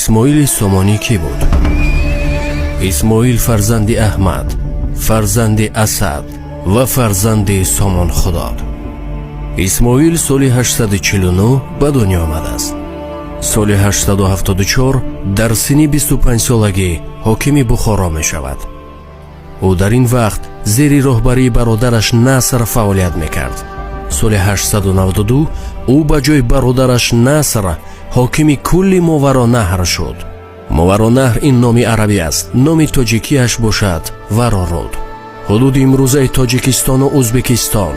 Исмоили Сомонӣ кӣ буд? Исмоил фарзанди Аҳмад, фарзанди Асад ва фарзанди Сомон Худод. Исмоил соли 849 ба дунё омадааст. Соли 874 дар синни 25-солагӣ ҳокими Бухоро мешавад. Ӯ дар ин вақт зери роҳбарии бародараш Наср фаъолият мекард. Соли 892 ӯ ба ҷои бародараш Наср ҳокими кулли Моваронаҳр шуд. Моваронаҳр ин номи арабӣ аст, номи тоҷикиаш бошад Вароруд. Ҳудуди имрӯзаи Тоҷикистону Ӯзбекистон,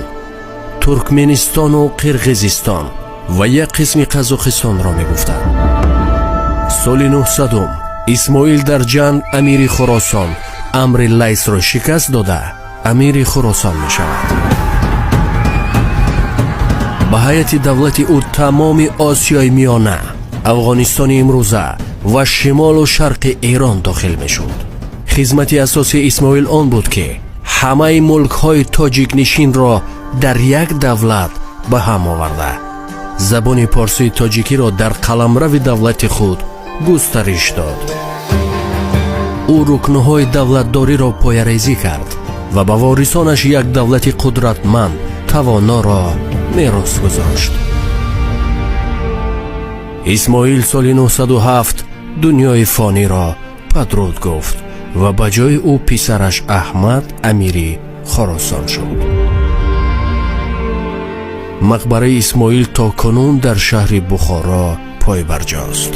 Туркменистону Қирғизистон ва як қисми Қазоқистонро мегуфтанд. Соли 900 Исмоил дар ҷанг амири Хуросон Амри Лайсро шикаст дода, амири Хуросон мешавад. Ба ҳайати давлати ӯ тамоми Осиёи Миёна, Афғонистони имрӯза ва шимолу шарқи Эрон дохил мешуд. Хизмати асосии Исмоил он буд, ки ҳамаи мулкҳои тоҷикнишинро дар як давлат ба ҳам оварда, забони порсии тоҷикиро дар қаламрави давлати худ густариш дод. Ӯ рукнҳои давлатдориро поярезӣ кард ва ба ворисонаш як давлати қудратманд, тавоноро мерос гузошт. Исмоил соли 907 дунёи фониро падруд гуфт ва ба ҷои ӯ писараш Аҳмад амири Хоросон шуд. Мақбараи Исмоил то кунун дар шаҳри Бухоро пойбарҷост.